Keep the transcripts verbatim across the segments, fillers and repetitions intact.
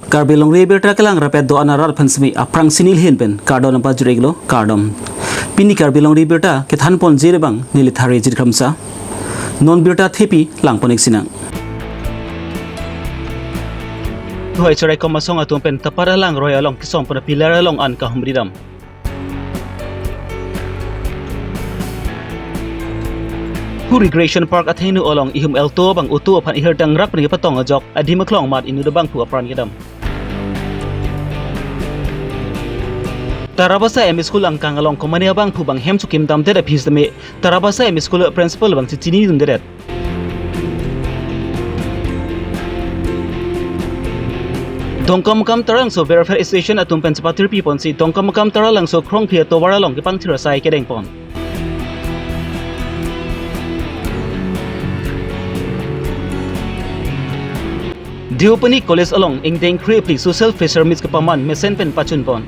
Karbi Longri Abirta kelang rapet do-an arat aphan semi aphrangsi neli ahin pen kardom nangpajir-iklo, kardom. Pini Karbi Longri Abirta kethan ponji abang neli Thari Jirkhamsa. Non birta thepi lang pon-ik sinang. Duhoi Cheraikom Asong atum pen Tapat alangroi along kesom pon a-pillar along an kahumri dam. Hu Recreation Park athengno along ihum alto abang auto aphan ihir tangrak pen kepatong ajok adim aklong amat inut abangphu apran kedam. Tarabasa M E School angkang along komane abangphu bang hem chokim damdet aphi sitame Tarabasa M E School principal bang chechinidundet. Dongkamukam Taralangso Welfare Association atum pen chepatirpi ponsi Dongkamukam Taralangso Krongphi atovar along kepangthir asai kedeng pon. Deopani College along ingdeng kre-phli Social Fresher Meet kepaman mesen pen pachun pon.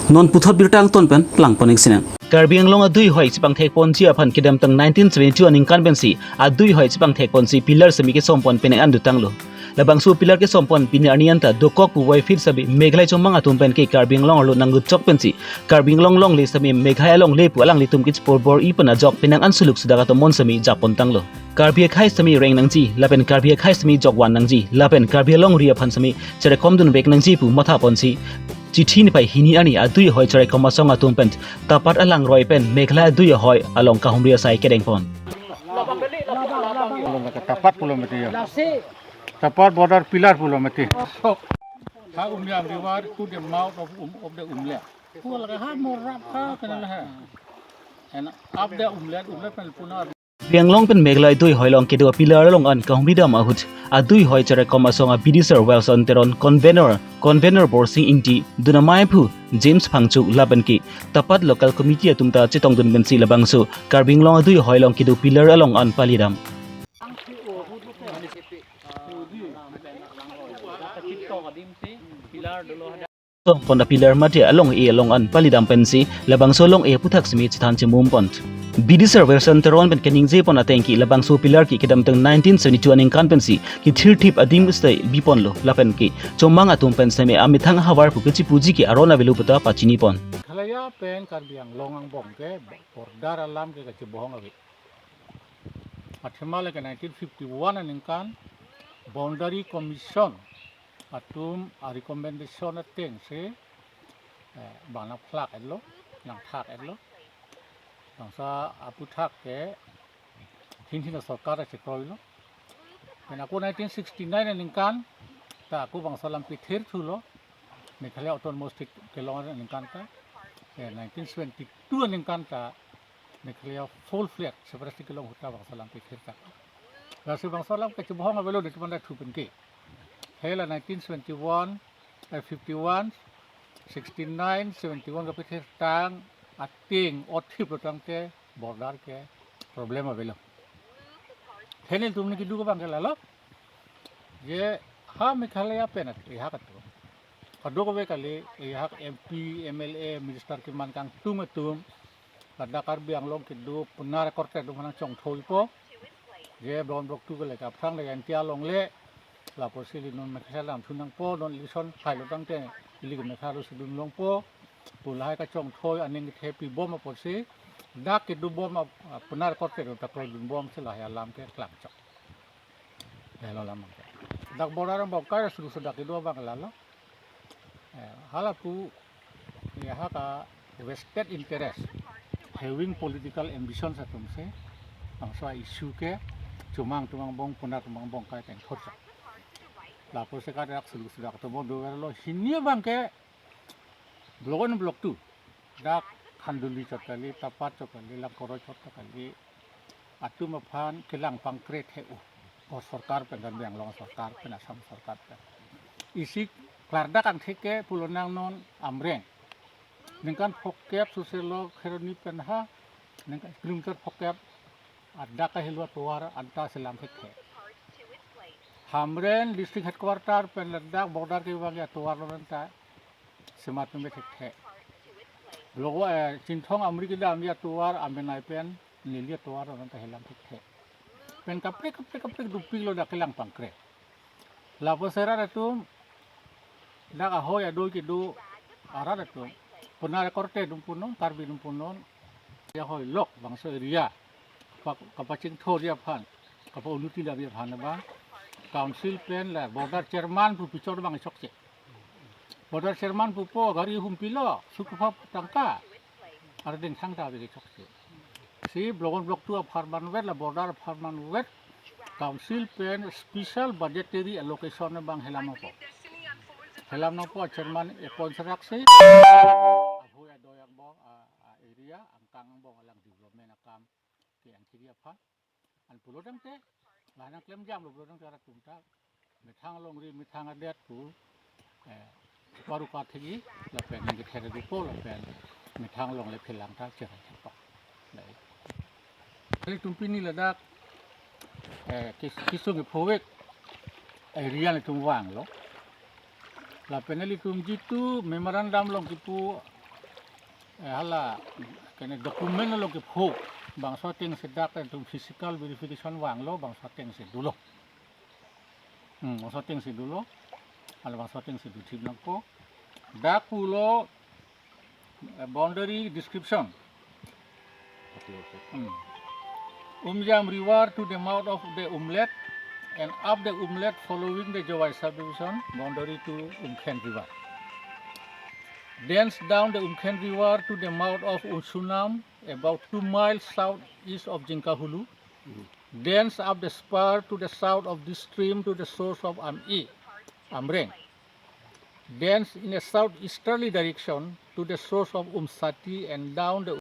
Non puthot birta angton pen lang pon-ik sinang. Karbi Anglong adui hoi chepangthek ponji aphan kedamtang nineteen seventy-two aningkan pensi adui hoi chepangthek ponsi pillar semi kesom pon penang an dotanglo. Labangso pillar kesom pon pini arni anta dokok pu voiphit sitame Meghalaya chomang atum pen ke Karbi Anglong arlo nanglut chok pensi Karbi Anglong longle sitame Meghalaya longle pu alanglitum kecheporbor-i pon ajok penang an suluk sudak atomon semi japon tanglo. Karbi akhei sitame reng nangji, lapen Karbi akhei sitame jokvan nangji, lapen Karbi alongri aphan sitame cherekomdun vek nangji pu matha ponsi chithi niphai hini arni adui hoi Cheraikom Asong atum pen Tapat alangroi pen Meghalaya adui hoi along kahumri asai kedeng pon. Tapat pulo mati ya. Tapat border pillar pulo mati. Ha Umliang river to the mouth of, um, of the Umliang. Pulo ka ha morap ha kanal ha. And up the Umliang, Umliang pen puna. Karbi Anglong pen Meghalaya adui hoi along kedo a-pillar along an kahumri dam ahut adui hoi Cheraikom Asong a-B D C Wilson Teron, convener, convener Borsing Ingti, dun amei aphu James Phangcho lapen ke Tapat local committee atum ta chetongdun pensi labangso Karbi Anglong adui hoi along kedo pillar along an pali dam. Song pon a-pillar mate along-e along an pali dam pensi labangso along-e aputhak semi chethan chemum pon. B D C Wilson Teron pen keningje pon ateng ke labangso pillar ke kedamtang nineteen seventy-two aningkan pensi kethirthip adim stai biponlo lapen ke chomang atum pen semi amethang ahavar pu kechipuji ke aron avelo puta pachini pon. Meghalaya pen Karbi Anglong angbong ke border alam ke kachebohong ave. Athema lake nineteen fifty-one aningkan Boundary Commission atum a-recommendation atengsi, eh, bang nangphlak-etlo, nangthak-etlo. Bangso aputhak ke thin thin asorkar chekroilo. Pen ako nineteen sixty-nine aningkan ta ako bangso alam pithir thulo. Meghalaya Autonomous State kelong aningkan ta. Eh, nineteen seventy-two aningkan ta Meghalaya full-fledged separatist kelong ahut ta bangso alam pithir ta. Lasi bangso alam kachebohong avelo nelitum anta thu pen ke. Hela nineteen seventy-one, eh, fifty-one, sixty-nine, seventy-one kapithir tang ateng othiplo tangte border ke problem avelo. Thenil tum ni keduk abang ke lalo. Je ha Meghalaya pen at, ehak atum. Kadokave kali, ehak M P, M L A, minister keman kangtung atum. Ladak Karbi Anglong kedo punar korte do manang chongthoipo. Je blon blok tu ke le kaphrang le antia longle. Lapusi ili non Meghalaya lam thu nangpo, non election phailo tangte ili ke Meghalaya lo si dun longpo. Pu lahai kachongthoi aning thepi bom apotsi dak kedo bom ap-, ap-, punar korte do ta kroidun bomsi lahai alam ke klangchok. Helo lam ke. Dak border angbong kai suru sudak kedo abang lalo. Eh, hala pu, ya ha ka vested interest, having political ambitions atumsi, bangso issue ke, chomang atum angbong, punar atum angbong kai tengthot sa. Lapusi ka dak sulu sudak atum angbong doverlo, hini abang ke, block one, block two, dak Khanduli chot kali, Tapat chot kali, Langkoroi chot kali, atum aphan kelang pangkre the-o. O sorkar pen Karbi Anglong sorkar pen Assam sorkar pen. Isi klardak angthek ke pulo nang non Amreng. Ningkan phokep suse lo Kheroni pen ha, ningkan kilometer phokep adak kahelo atovar anta selam thekthe. Hamren district headquarter pen ladak border kevang atovar lo anta semat peme thekthe. Logo, eh, Chinthong Amri kedam atovar amenai pen neli atovar lo anta helam thekthe. Pen kaprek kaprek kaprek dopiklo dak kelang pangkre. Lapuson rat atum, dak ahoi adoi kedo arat atum, puna korte atum punon, Karbi atum punon, ya hoi lok bangso area, kapa-, kapachingthurji aphan, kapa-unnoti labi aphan abang, council pen la border chairman pu pichor abang chokche. Border chairman pupo gari humpilo, sukupha tangka. Ardeng thangta ave chokche. Si block one, block two apharman vet, la border apharman vet, council pen special budgetary allocation abang helam nangpo. Helam nangpo, chairman appoint raksi. Ahoi adoi angbong, a, a area, angkang angbong alang development akam ke-engkiri aphan. An pulo tangte, la nangklemjamlo pulo tangte rat atum ta methang longri methang adet pu, eh, paru kathegi, lapen nangkether dupo, lapen methang longle phelang ta cherang thepa. Dai. Nelitum pini ladak, eh, kis-, kisung iphovek, eh, rian itum vanglo. Lapen nelitum jitu memorandum along kipu, eh, hala, kene document along kipho, bangso atengsi dak itum physical verification vanglo, bangso atengsi dolo. Hmm, bangso atengsi dolo. Hala bangso atengsi dothip nangpo. Dak pulo, eh, boundary description. Hmm. Umjam River to the mouth of the Umlet and up the Umlet following the Jowai subdivision boundary to Umkhen River. Thence down the Umkhen River to the mouth of Umsunam, about two miles southeast of Jinkahulu. Thence up the spur to the south of this stream to the source of Am-e, Amreng. Thence in a southeasterly direction to the source of Umsati and down the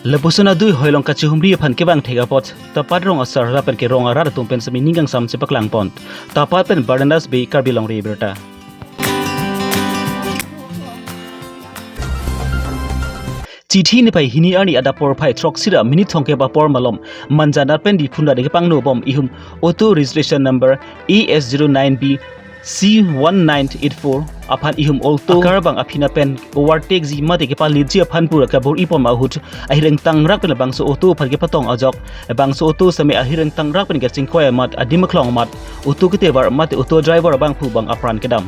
Lapuson adui hoilong kachihumri aphan kevang thek apot, Tapat rong asar lapen ke rong arat atum pen semi ning kangsam chepaklangpon. Tapat pen Barnabas Bey, Karbi Longri Abirta. Chithi niphai hini arni adap porphai throksi ra minute thomkep apor malom, Manjana pen Diphu ra kepangno bom ihum auto registration number A S zero nine B C one nine eight four aphan ihum auto akar abang aphi na pen overtake ji mate kepaliji aphan pura kabor-i pon ahut ahireng tangrak pen labangso auto aphan kepatong ajok, labangso auto semi ahireng tangrak pen kachingkoi amat adim aklong amat auto ketevar mate auto driver abangphu abang apran kedam.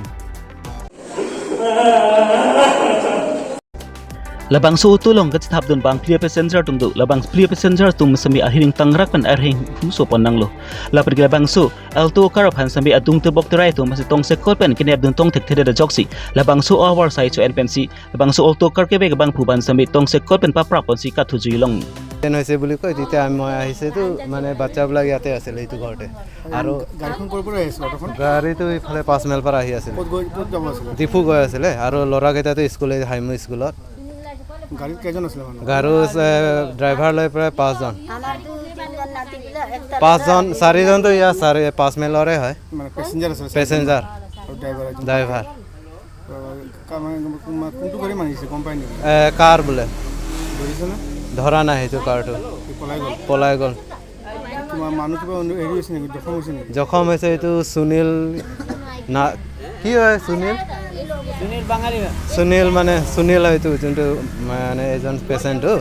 Labangso auto along kachethapdun bang phli passenger atum do, labang phli passenger atum semi ahireng tangrak pen ahireng hu sopon nanglo. Lapen ke labangso Alto car aphan semi adung tebok terai atum si tongsekot pen kenepdun tong thekthedet ajoksi labangso ahavar sai cho-en pensi labangso Alto car kevek abangphu aphan semi tongsekot pen paprak ponsi kathujuilong. Accident হৈছে বুলি কয়, তেতিয়া মই আহিছোঁতো, মানে বাচ্চাবিলাক ইয়াতে আছিলে এইটো ঘৰতে। আৰু গাড়ীখন ক'ৰ পৰা আহিছিল অটোখন? গাড়ীটো ইফালে পাঁচ মাইল পৰা আহি আছিলে। ক'ত গৈ, ক'ত যাব আছিলে? ডিফু গৈ আছিলে আৰু ল'ৰাকেইটাতো স্কুলে, হাইমু স্কুলত। গাড়ীত কেইজন আছিলে মানুহ? গাড়ী, এ, ড্ৰাইভাৰ লৈ প্ৰায় পাঁচজন। আমাৰতো তিনিজন নাতি বোলে, একটা পাঁচজন, চাৰিজনতো ইয়াৰ চাৰি, পাঁচ মাইলৰে হয়। মানে পেছেঞ্জাৰ আছিলে? পেছেঞ্জাৰ। আৰু ড্ৰাইভাৰ এজন? ড্ৰাইভাৰ। কা-, মানে, কোন-, কোনটো গাড়ী মাৰিছে, গম পাই নেকি? এ, কাৰ বোলে। ধৰিছে নে? ধৰা নাই সেইটো কাৰটো। কি পলাই গ'ল? পলাই গ'ল। তোমাৰ মানুহ কিবা অনু-, হেৰি হৈছে নেকি, জখম হৈছে নেকি? জখম হৈছে এইটো সুনীল না, কি হয় সুনীল? সুনীল বাঙালী হয়। সুনীল মানে, সুনীল হয় এইটো, যোনটো মানে এজন পেচেণ্টটো,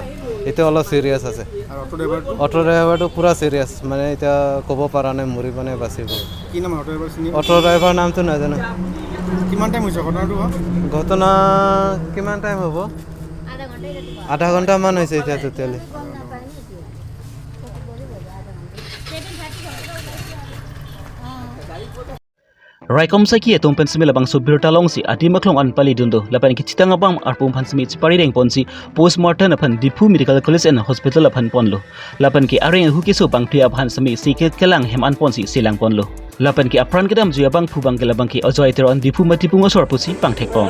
এইটো অলপ চিৰিয়াছ আছে। আৰু অটো ড্ৰাইভাৰটো? অটো ড্ৰাইভাৰটো পূৰা চিৰিয়াছ, মানে এতিয়া ক'ব পৰা নাই মৰিব নে বাচিব। কি নাম অটো ড্ৰাইভাৰ চিনি? অটো ড্ৰাইভাৰ নামটো নাজানো। কিমান টাইম হৈছে ঘটনাটো হোৱা? ঘটনা কিমান টাইম হ'ব? আধা ঘণ্টামান হৈছে এতিয়া totally. Raikom saki atum pen semi labangso birta alongsi adim aklong an palidun do, lapen kechitang abang arpum aphan semi chipari rengponsi postmortem aphan Diphu Medical College and Hospital aphan ponlo. Lapen ke areng ahu keso bangphli aphan semi sikit kelang hem anponsi selangponlo. Lapen ke apran kedamjui abangphu abang ke labang ke Ajoy Teron, Diphu Matipung asor pusi pangthekpon.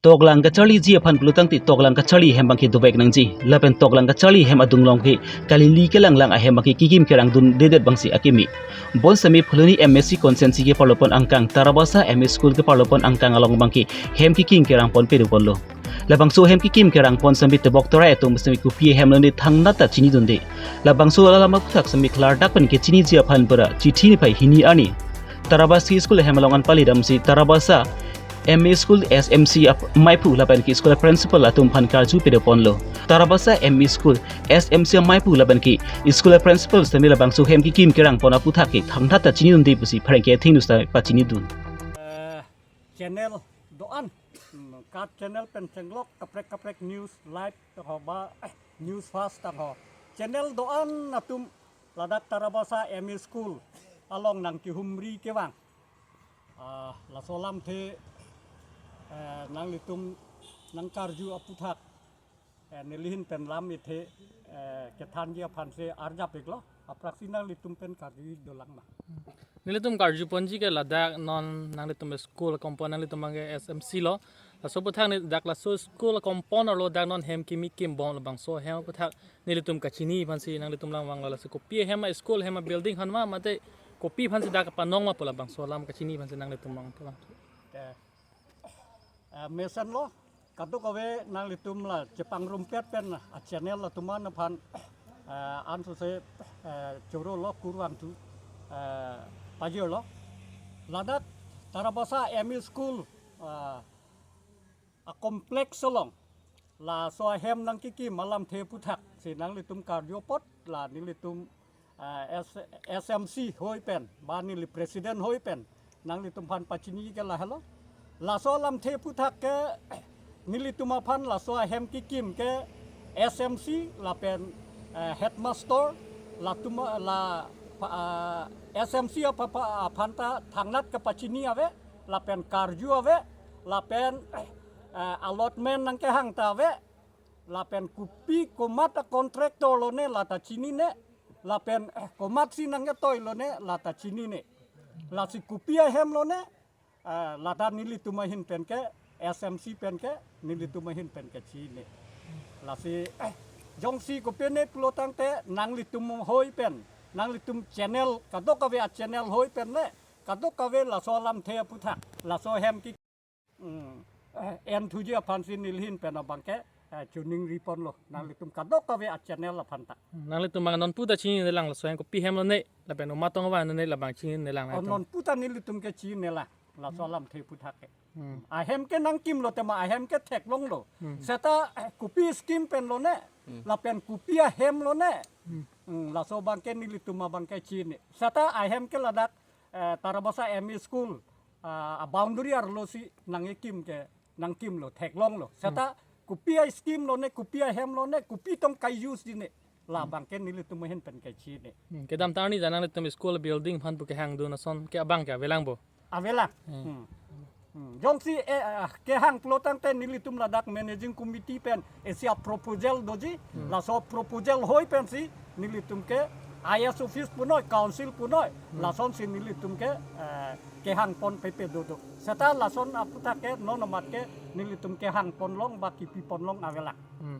Toklang kacharliji aphan pulotangte toklang kacharli ahem abang ke dovek nangji. Lapen toklang kacharli ahem adung along ke kali li kelanglang ahem abang ke kekim kerangdundedet abangsi akimi. Bonsitame Phuloni M A C constituency keparlopon angkang Tarabasa M A School keparlopon angkang along abang ke hem kekim kerangpon pedoponlo. Labangso hem kekim kerangpon sitame tebok terai atum sitame kopi ahem lone thangnat ta chinidunde. Labangso alam aphuthak sitame klardak pen kechiniji aphan pura chithi niphai hini arni Tarabasa School ahem along an palidamsi Tarabasa M E School S M C ap-, maiphu lapen ke school principal atum aphan karju pado ponlo. Tarabasa M E School S M C maiphu lapen ke school principal sitame labangso hem kekim kerang pon aputhak ke thangthata chinidunde pusi pherangke athengno sitame pachinidun. Eh, channel do-an, hmm, kat channel pen chenglok kaprek kaprek news live ho ba, eh, news fast ho. Channel do-an atum ladak Tarabasa M E School along nangkehumri kevang. Ah, laso alamthe, eh, nanglitum nangkarju aputhak, eh, nelihin pen lam ithe, eh, kethanji aphan si arjap iklo, apraksi nanglitum pen karju dolang ma. Nelitum karju ponji ke ladak non nanglitum school compound, nanglitum abang ke S M C lo. Laso aputhak ne dak laso school compound arlo dak non hem kimi kimbom labangso hem aputhak nelitum kachini aphan si nanglitum lang vanglo, lasi kopi ahem, school ahem, building ahem ma mate kopi aphan si dak panong ma pu labangso alam kachini aphan si nanglitum lang pulang. Eh, eh, mesenlo, kadokave nanglitum la chepangrumpet pen a channel atum an aphan, eh, ansose, eh, chorolo kurvangthu, eh, pajirlo. Ladak Tarabasa M E School, eh, a complex along laso ahem nangkekim alamthe aputhak si nanglitum karju apot la nelitum, ah, S-, S M C hoi pen, ba neli president hoi pen nanglitum aphan pachini ke lahelo. Laso alamthe aputhak ke nelitum aphan laso ahem kekim ke S M C lapen, eh, headmaster latum la, ah, S M C apa, apa, aphan ta thangnat kepachini ave, lapen karju ave, lapen, eh, allotment nangkehang ta ave, lapen kopi komat a contractor lone lata chinine, lapen, eh, komatsi nangketoi lone lata chinine. Lasi kopi ahem lone, eh, lata nelitum ahin pen ke, S M C pen ke, nelitum ahin pen ke chine. Lasi, eh, jongsi kopine pulo tangte nanglitum hoi pen, nanglitum channel, kadokave a channel hoi pen le, kadokave laso alamthe aputhak, laso ahem ke, mm, eh, enthuji aphan si nelihin pen abang ke, eh, choningri ponlo, nanglitum kadokave a channel aphan ta. Hmm, nanglitum abang nonpu ta chinine lang laso ahem kopi ahem lone, lapen komat tong ava lone labang chinine lang. Oh, nonpu ta nelitum ke chinine lang, laso alamthe aputhak ke. Hmm. Ahem ke nangkimlo tema ahem ke theklonglo. Hmm. Seta, eh, kopi scheme pen lone, hmm, lapen kopi ahem lone. Hmm. Hmm, laso abang ke nelitum abang ke chine. Seta ahem ke ladak, eh, Tarabasa M E School, ah, a boundary arlo si nangkekim ke, nangkimlo, theklonglo. Seta, hmm, kopi a scheme lone, kopi ahem lone, kopi tong ka-use jine, labang ke nelitum ahin pen ke chine. Hmm, kedamtang arni jan nanglitum school building aphan pu kehangdun ason ke abang ke avelang bo? Avelang. Hmm. Hmm. Hmm. Jongsi, eh, ah, kehang pulo tangte nelitum ladak managing committee pen isi a proposal doji, hmm, laso proposal hoi pensi nelitum ke I S office punoi, council punoi, hmm, lasonsi nelitum ke, eh, kehang pon pepe dodo. Seta lason aputhak ke non amat ke nelitum kehang ponlong ba kipi ponlong avelang. Hmm.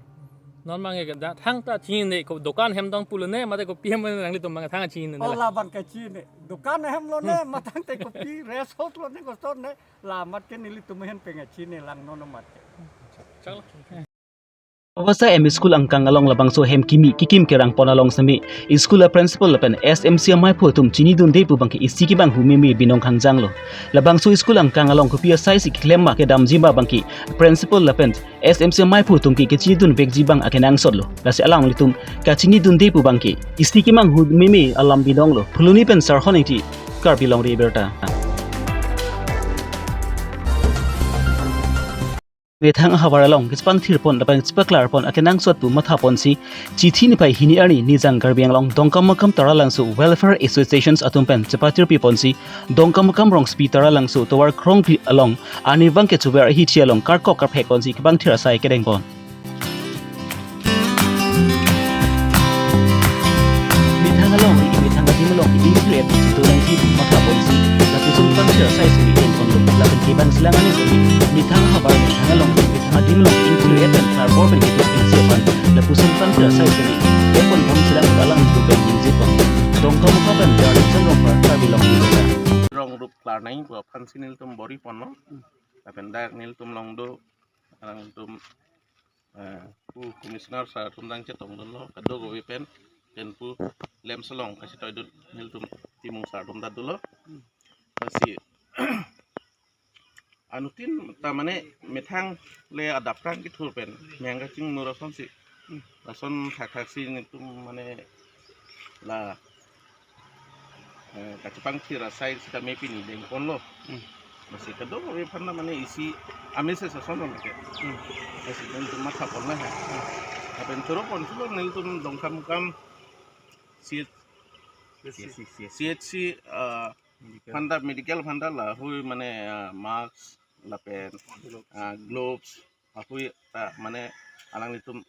Non abang ke da, thangta chinine, ko dokan ahem tong pu lone, mate kopi ahem lone nanglitum abang thang chinine. Oh, la, labang ke chine. Dokan ahem lone, hmm, matangte kopi rest house lone, koson ne, la amat ke nelitum ahin pen ke chine lang non amat ke. Chalo. Tarabasa M E School angkang along labangso hem kimi kekim kerang pon along sitame school a principal lapen S M C maiphu atum chinidunde pu abang ke isi kemanghu meme binong hangjanglo. Labangso school angkang along kopi asai si keklem ma kedamji ma abang ke principal lapen S M C maiphu atum ke kechinidun vekji abang akenangsotlo. Lasi alanglitum kachinidunde pu abang ke isi kemanghu meme alam binonglo. Phuloni pen Sarhon Engti, Karbi Longri Abirta. Methang ahavar along kachepangthir pon lapen chepaklar pon akenangsot pu matha ponsi chithi niphai hini arni Nijang Karbi Anglong Dongkamukam Taralangso Welfare Associations atum pen chepatirpi ponsi Dongkamukam Rongsopi Taralangso tovar Krongpi along arnivang kechover ahithi along karkok karphek ponsi kepangthir asai kedeng pon. Methang along, methang adim along, idim kre, chito nangji, matha ponsi, lapuson pangthir asai suri en ponlo, lapen kebang selang ani suri, methang ahavar, methang along, methang adim along, idim kre pen, karbor pen, idim kre pen, lapuson pangthir asai suri, en pon pon selang alanglitum pen, idim kre pon. Dongkamukam pen, Darlingson Rongphar, Karbi Longri Abirta. Rong rup klarnai, pu aphan si nelitum bor-i ponlo, lapen dak nelitum along do, alangtum, eh, pu commissioner sir atum dang chetongdunlo, kadokave pen, pen pu lem selong kachetoidun nelitum Timung sir atum ta dolo. Lasi Anuttin ta mane methang le adap tang kethur pen mehang kachingmur asonsi. Hmm. Lason thakthak si netum mane la, eh, kachepangthir asai sitame pini dengponlo. Hmm. Lasi kadokave aphan ta mane isi amese sason lo mate. Hmm. Lasi netum matha ponlo ha. Hmm. Lapen choro pon chulo netum Dongkamukam C H C, C H C, ah, medical. Aphan ta medical aphan ta lahui mane, ah, mask lapen, gloves, ah, gloves, lahui ta mane alanglitum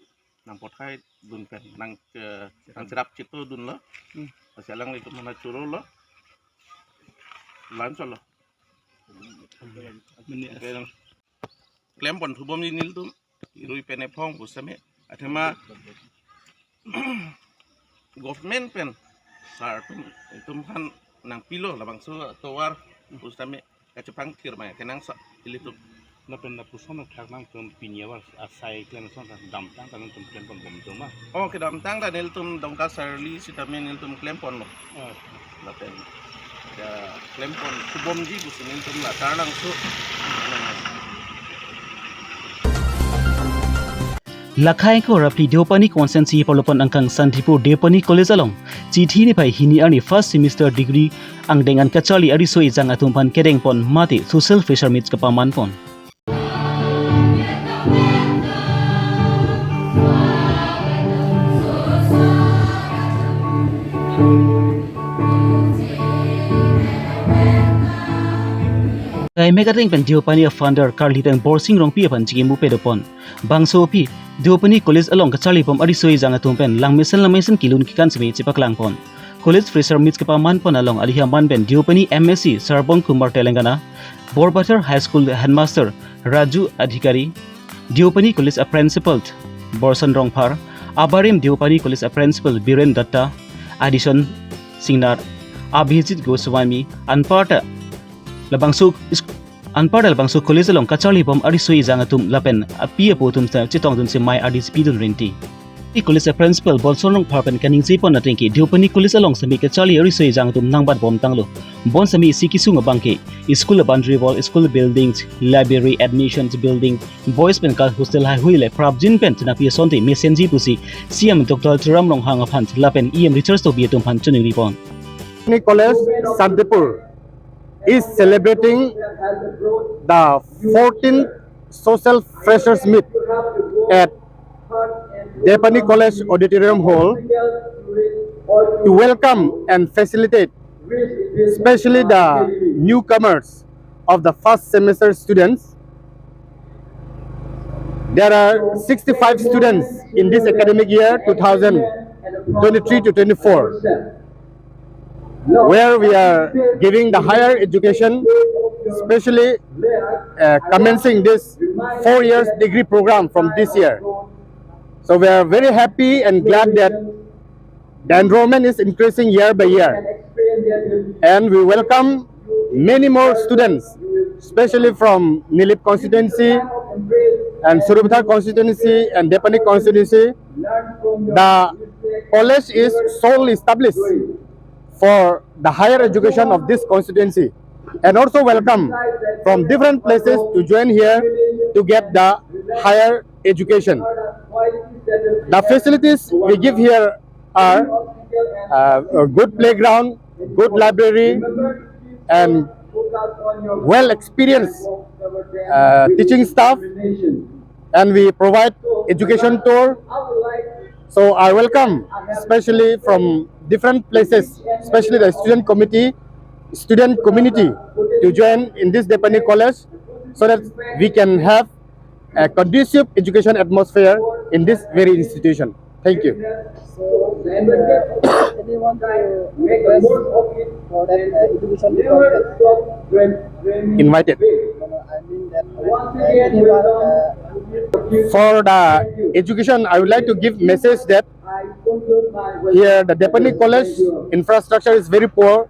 nangpathai dun pen nang, eh, nangcherap chito dunlo. Hmm. Lasi alanglitum aphan ta chorolo. Lansolo. Mene. Oke, nang klempon thubomji nelitum. Irui pen ephong pusitame. Athema government pen sar atum, itum aphan nangpilo labangso tovar pusitame kachepangthir ma kenangsot ilitum. Lapen lapuson athak nangtum pini avar asai klem ason ta damtang ta nangtum klempon bom do ma? Oh, kedamtang ta nelitum Dongka Charli sitame nelitum klemponlo. Oh. Lapen ya klempon thubomji pusi nelitum la Taralangso. Lakhai ko rapli Deopani constituency palopon angkang Santipur Deopani College along Chithi niphai hini arni first semester degree angdeng an kacharli ariso ejang atum aphan kedengpon mate social fresher meet kapamanpon. Kaimek ateng pen Deopani a founder Karliteng Borsing Rongpi aphan chikimu pedopon. Bangso aphi, Deopani College along kacharlibom ariso ejang atum pen langmesen langmesen kelun kekan seme chepaklangpon. College fresher meet kapamanpon along alihi aman pen Deopani M S C Sarbon Kumar Telangana, Borbathar High School headmaster Raju Adhikari, Deopani College a principal Borson Rongphar, abarim Deopani College a principal Biren Datta, Adison Singnar, Abhijit Goswami, anparta labangso is-, anparta labangso college along kacharlibom ariso ejang atum lapen api apo atum ta chetongdun semai ardi chepidun rinti. Deopani College a principal Borson Rongphar pen kaningjepon ateng ke Deopani College along seme kacharli ariso ejang atum nangbatbom tanglo. Bonseme isi kesung abang ke school a boundary wall, school buildings, library, admissions building, boys pen girls hostel haihui le prapjin pen thenapi asonte mesenji pusi C M Doctor Tuliram Ronghang aphan lapen E M Richard Tokbi atum aphan chiningripon. Deopani College Santipur is celebrating the fourteenth Social Freshers Meet at Deopani College Auditorium Hall to welcome and facilitate, especially the newcomers of the first semester students. There are sixty-five students in this academic year, two thousand twenty-three to twenty-four, where we are giving the higher education, especially, uh, commencing this four years degree program from this year. So we are very happy and glad that the enrollment is increasing year by year. And we welcome many more students, especially from Nilip constituency and Sarupathar constituency and Deopani constituency. The college is solely established for the higher education of this constituency, and also welcome from different places to join here to get the higher education. The facilities we give here are, uh, a good playground, good library, and well experienced, uh, teaching staff, and we provide education tour. So I welcome, especially from different places, especially the student committee, student community, to join in this Deopani College, so that we can have a conducive education atmosphere in this very institution. Thank you. So, anyone to request for that, uh, education department? Invited. No, no, I mean that, uh, anyone, uh, for the education, I would like to give message that here the Deopani College infrastructure is very poor.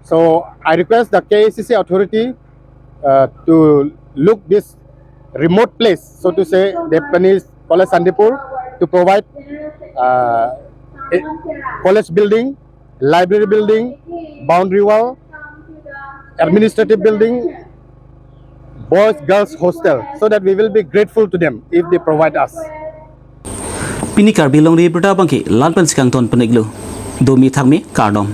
So I request the K A C C authority, uh, to look this remote place, so to say, Deopani College Santipur, to provide, uh, a college building, library building, boundary wall, administrative building, boys girls hostel, so that we will be grateful to them if they provide us. Pini Karbi Longri Abirta abangke la-an pensi kangton pon-iklo. Domi thakmi, kardom.